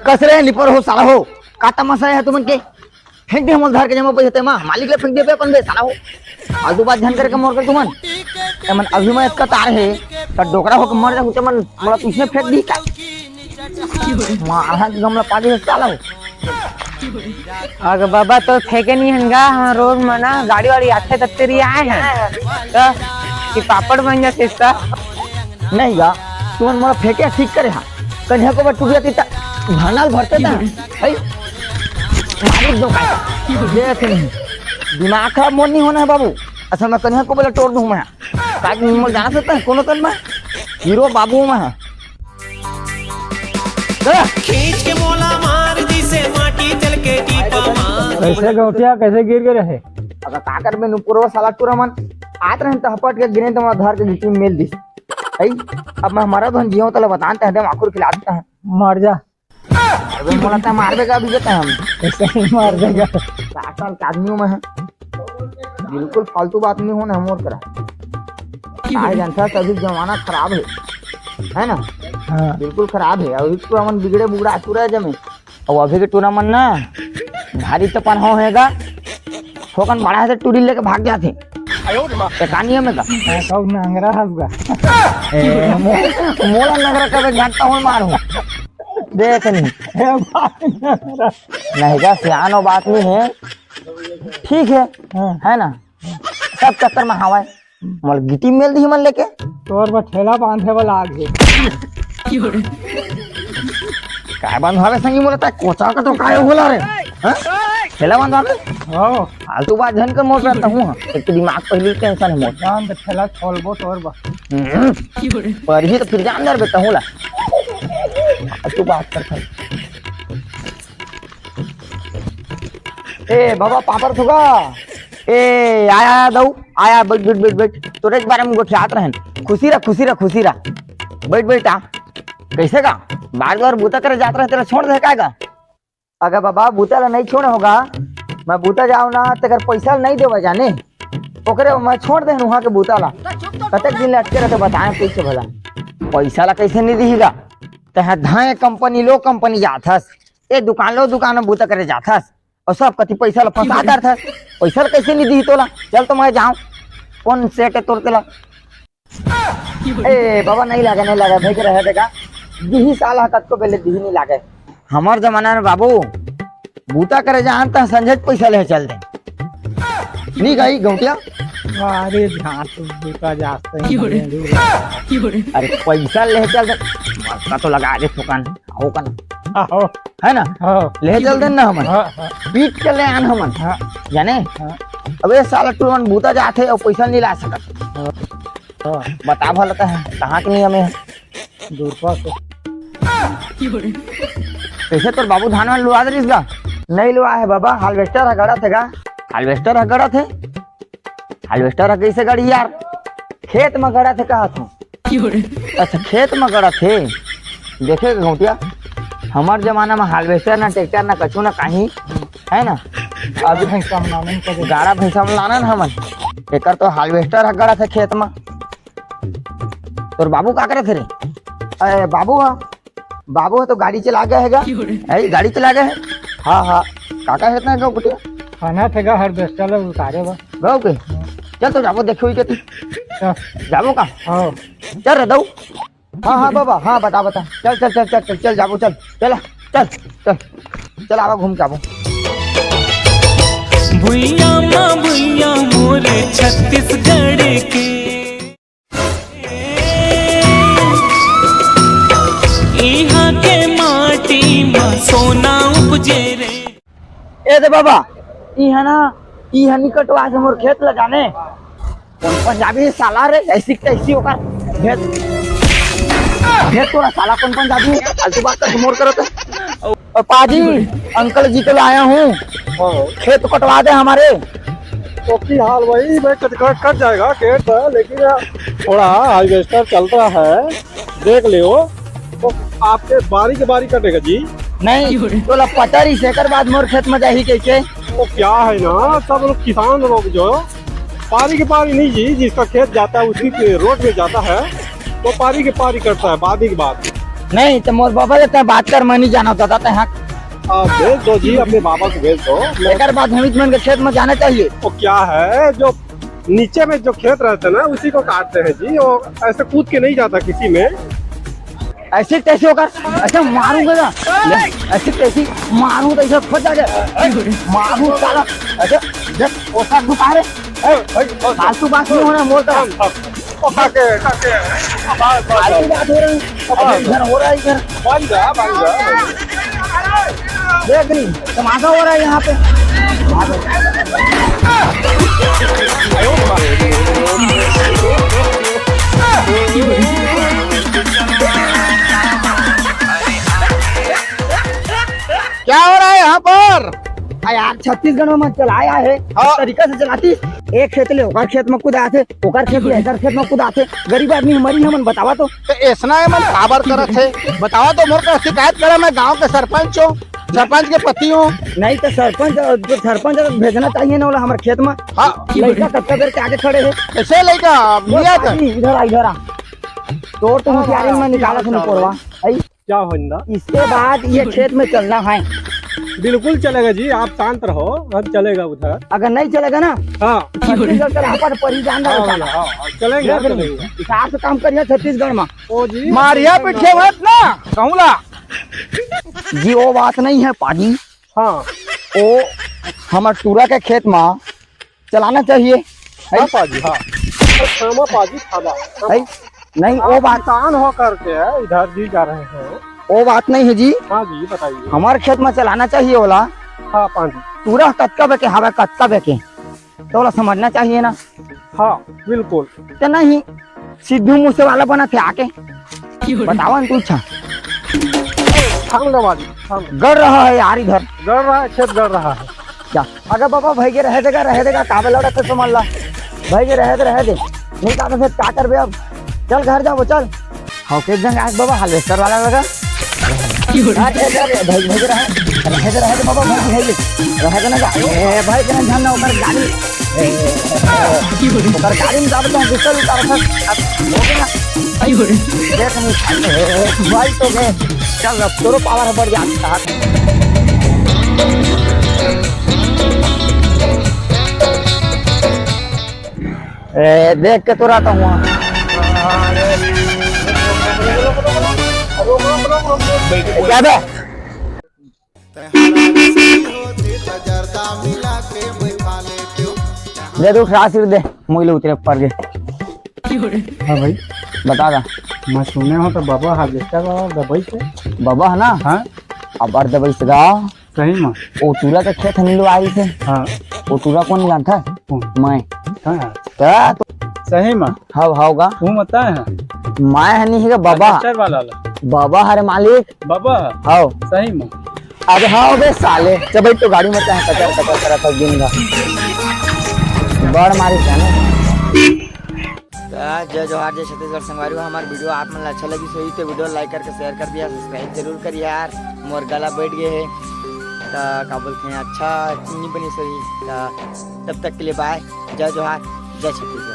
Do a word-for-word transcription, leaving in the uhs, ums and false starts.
कस रे निपर हो साला हो, का तमाशा हे तुमन के? फेंक दे हमन धार के जमा पैसा तेमा, मालिक ला फेंक दे बे अपन बे साला हो। फालतू बात झन करके मोर कर तुमन। तेमन अभी मैं इसका तार हे, त डोकरा होके मर जा, तेमन मोला पीछे फेंक दी का? मारहा के गमला पागे हे साला हो। अगर बाबा तो फेंके नहीं हन गा, हम रोज मना गाड़ी वाड़ी आथे तब तेरी आए हैं। तो कि पापड़ बन जाते इसका। नहीं गा, तुमन मोला फेंके ठीक करे हा। कन्या को बट टूटिया तीता भरनाल भरते ता। है? मालिक दो का। देख नहीं। दिमाग खराब मोर नहीं होना है बाबू। अच्छा मैं कन्या को बोला तोड़ दूं मैं। काज मोर जाना सकता है कोनो तन में। हीरो बाबू में है। खींच के मोला मार दिसे माटी चल के टीपा मार। कैसे गौटिया, कैसे गिर गए रहे? अब का करबे नु पूर्व साला टूरा मन आत रहन त हपट के गिरे त मोला धर के गिट्टी में मेल दिस। ऐ, अब मैं हमारा धन जियो तले बतान ते हदे माखुर खिला देता है। मर जा। अबे मोला त मारबे का अभी देता हम। कैसे ही मार देगा? साठ साल का आदमी हूँ मैं। बिल्कुल फालतू बात नहीं होना मोर करा। काहे जानता सभी जमाना खराब है, है ना? हाँ। बिल्कुल खराब है। अभी तो हमन बिगड़े बुगड़ा टूरा जमे। और अभी के टूरा मन ना भारी तो पनहो हेगा। थोकन बड़ा है तो टूरी लेके भाग जाते। एकानी में का। हाँ, कब नंगरा हंसगा। ए, मो-, मोला नंगरा कबे घंटा हो मारू। देख नहीं। ए, बाप नंगरा। नहीं का सियानो बात नहीं है। ठीक है। हाँ। है ना? सब चक्कर में हवाए। मोला गिट्टी मेल दी मन लेके। तोर बर ठेला बांधे वाला आग है। काय बांधवावे संगी मोला तय कोचा का तो काय होला रे? हाँ? ठेला बांधवावे? हाँ। फालतू बात झन कर मोर रहता हूँ। एक तो दिमाग पहले टेंशन है मोर। जान तो ठेला खोलबो तोर बा। हम्म। पर ही तो फिर जान दर बेटा होला। फालतू बात कर कर। ए बाबा पापड़ थुका। ए आया आया दऊ। आया बैठ बैठ बैठ बैठ। तोरे बारे में गोठियात रहन। खुशी रह खुशी रह खुशी रह। बैठ बैठ आ। कैसे का? बार बार बूता करे जात रहे तेरा छोड़ दे काय का? अगर बाबा बूता ला नहीं छोड़े होगा, मैं बूता जाओ ना तेकर पैसा ला नहीं देवा जाने। ओकरे मैं छोड़ दे वहाँ के बूता ला। कतक दिन ले अटके रहते बताए कैसे भला? पैसा ला कैसे नहीं दीगा? ते धाए कंपनी लो कंपनी जात हस। ए दुकान लो दुकान में बूता करे जात हस। और सब कति पैसा ला फंसा कर था। पैसा ला कैसे नहीं दी तोला? चल तो मैं जाऊं। कौन सेठ है तोर तेला? ए बाबा नहीं लगा नहीं लगा भेज रहे देखा। दिही साला कतको बेले दिही नहीं लागे। हमार जमाना में बाबू बूता करे जान त संझे पैसा ले चल दे। नहीं गई गौटिया। अरे ध्यान तो बूता जाते हैं। अरे पैसा ले चल दे। मस्का तो लगा दे थोकन। हो कन। आहो। है ना? हाँ। ले चल देन ना हमन। हाँ, हाँ। पीट के ले आन हमन। हाँ। जाने? हाँ। अबे साला टूरन बूता जाथे और पैसा नहीं ला सकत। हाँ। बता भला तैं, कहाँ के नियम है? दूर पास से। कैसे तोर बाबू धान वान लुआ दे रिस गा? नहीं लुआ है बाबा, हार्वेस्टर ह गड़ा थे गा। हार्वेस्टर ह गड़ा थे? हार्वेस्टर ह कैसे गड़ी यार? खेत में गड़ा थे कहा तू? अच्छा, खेत में गड़ा थे। देखे गौटिया, हमार जमाना में हार्वेस्टर ना ट्रैक्टर ना कछु ना कहीं, है ना? अब भैंसा में लानन कभी। गाड़ा भैंसा में लानन हमन। एकर तो हार्वेस्टर ह गड़ा थे खेत में। तोर बाबू का करे थे रे? अरे बाबू हा, बाबू हा तो गाड़ी चला गया है गा। है, गाड़ी चला गया है। हाँ, हाँ। काका है इतना गौ कुटिया? खाना थे गा हार्वेस्टर ला उतारे बा। गौ के? चल तो जाबो देखो ही के ती। चल। जाबो का? हाँ। चल रे दऊ। हाँ, हाँ बाबा, हाँ बता, बता। चल, चल, चल, चल, चल, चल जाबो, चल। चल, चल, चल। चल आवा घूम के आबो। भुइयां मा भुइयां मोरे छत्तीसगढ़ के। इहाँ के माटी मा सोना उपजे रे। ए दे बाबा, इहाँ ना, इहाँ नी कटवा से मोर खेत ला जाने। कौन पंजाबी साला रे, ऐसी तैसी होकर। भेज, भेज तोरा साला कौन पंजाबी है? फालतू बात कर मोर करत है। और पाजी, अंकल जी को लाया हूँ। खेत कटवा दे हमारे। तो की हाल वही भाई, कट, कट, कट जाएगा खेत, लेकिन थोड़ा हार्वेस्टर चल रहा है, देख लियो तो आपके बारी के बारी कटेगा जी। नहीं, तोला पता रही से एकर बाद मोर खेत में जाही कैसे? तो क्या है ना, सब लोग किसान लोग जो पारी के पारी नहीं जी, जिसका खेत जाता है उसी के रोड में जाता है, वो पारी के पारी करता है, बादी के बाद। नहीं तो मोर बाबा ले तैं बात कर, मैं नहीं जाना दादा तैं हाँ। आ, भेज दो जी, अपने बाबा को भेज दो। मैं एकर बाद हमीद मन के खेत में जाना चाहिए। वो क्या है, जो नीचे में जो खेत रहता है ना, उसी को काटते हैं जी। वो ऐसे कूद के नहीं जाता किसी में। ऐसे तैसे होकर ऐसे मारूंगा ना, ले, ऐसे तैसे मारूं तो ऐसे फट जा जाए। मारूं साला, ऐसे देख, ओसा दुकान है। ए, ए, ए, फालतू बात नहीं होना, मोर तरफ। हम, हम। ओ, काके, काके। फालतू बात हो रही है। अभी इधर हो रहा है, इधर। बन जा, बन जा। देख नहीं, तमाशा हो रहा है यहाँ पे। क्या हो रहा है यहाँ पर? आ यार, छत्तीसगढ़ में मैं चलाया है, हाँ। तरीका से चलाती। एक खेत ले, ओकर खेत में कुदाथे, ओकर खेत ले, एकर खेत में कुदाथे। गरीब आदमी हमरी हमन, बतावा तो। तो ऐसना है मन काबर करत है? बतावा तो, मोर का शिकायत करे, मैं गांव के सरपंच हूँ, सरपंच के पति हूँ। नहीं तो सरपंच, तो सरपंच तो भेजना चाहिए ना, वाला हमारे खेत में। हाँ। लड़का कत्ता देर के आगे खड़े है। कैसे लड़का? वो भैया का? पानी, इधर आ, इधर आ। तोर तो हाँ, होशियारी हाँ, में निकाला हाँ, था हाँ। निपोरवा। आई। क्या हो इंदा? इसके बाद ये खेत में चलना है। बिल्कुल चलेगा जी, आप शांत रहो, हम चलेगा उधर। अगर नहीं चलेगा ना, हाँ। छत्तीसगढ़ का रास्ता पर ही जान रहा हाँ, है। हाँ, हाँ, चलेंगे, देख नहीं, चलेंगे। हिसाब से काम करिए छत्तीसगढ़ में। ओ जी, मारिया बिल्कुल पीछे ना। मत ना, कहूँला। जी, वो बात नहीं है पाजी। हाँ। ओ, हमार टूरा के खेत में चलाना चाहिए। हाँ पाजी, हाँ। खामा पाजी, खामा। है? नहीं, वो आप बात किसान हो करके इधर जी जा रहे हैं। वो बात नहीं है जी। हाँ जी, बताइए। हमारे खेत में चलाना चाहिए ओला। हाँ पाजी। पूरा कतका बेके हवे, कतका बेके, तो ओला समझना चाहिए ना। हाँ, बिल्कुल। तो नहीं, सिद्धू मूसे वाला बना थे आके। बतावा ना तू, अच्छा। थाम दे बाजी, थाम। गड़ रहा है यार इधर। गड़ रहा है, खेत गड़ रहा है। क्या? अगर बाबा भाई के रहे देगा, रहे देगा, काबे लड़ा तो समझ ला। भाई के रहे दे, रहे दे। नहीं तो फिर क्या करबे अब? चल घर जाओ, चल। हाँ, के जंग आज बाबा हार्वेस्टर वाला लगा। अरे, अरे, अरे, भाई, भाई, रहे, रहे दे, रहे दे बाबा, भाई, भाई, रहे दे ना जा। ए, भाई, तेरा ध्यान ना ऊपर गाड़ी। ए, ए, ए, ऊपर गाड़ी में जाबे तो गुस्सा भी उतार सकता। अब लोग ना। देख नहीं, ए, ए, भाई तो गए। चल, अब तोरो पावर बढ़ जाता। ए, देख के तो रहता हूँ। क्या बे? दे दो, उठा सिर दे, मुइले उतरे पर के। हाँ भाई। बता दा। मैं सुने हूँ तो बाबा हार्वेस्टर वाला दवाई से। बाबा है ना? हाँ। अब दवाई से गा। सही में? ओ टूरा के खेत हनी लो आई से। हाँ। ओ टूरा कौन जानता है? कौन? मैं। हाँ। क्या तो? सही में? हाव, हाव गा। तू मत है? मैं हनी है बाबा। हार्वेस्टर वाला ला। बाबा हरे मालिक। बाबा? हाव। सही में? अरे हाव बे साले, चल बैठ तो गाड़ी में, क्या कचर कचर करा था दिन का। बड़ मारी जाने। त जय जोहार, जय छत्तीसगढ़ संगवारी हो। हमार वीडियो आप मन ला अच्छा लगिस होही तो वीडियो like करके share कर दिया, subscribe जरूर करिए यार। मोर गला बैठ गए है त का बोलते हैं, अच्छा नहीं बनी सही। त तब तक के लिए bye, जय जोहार, जय छत्तीसगढ़।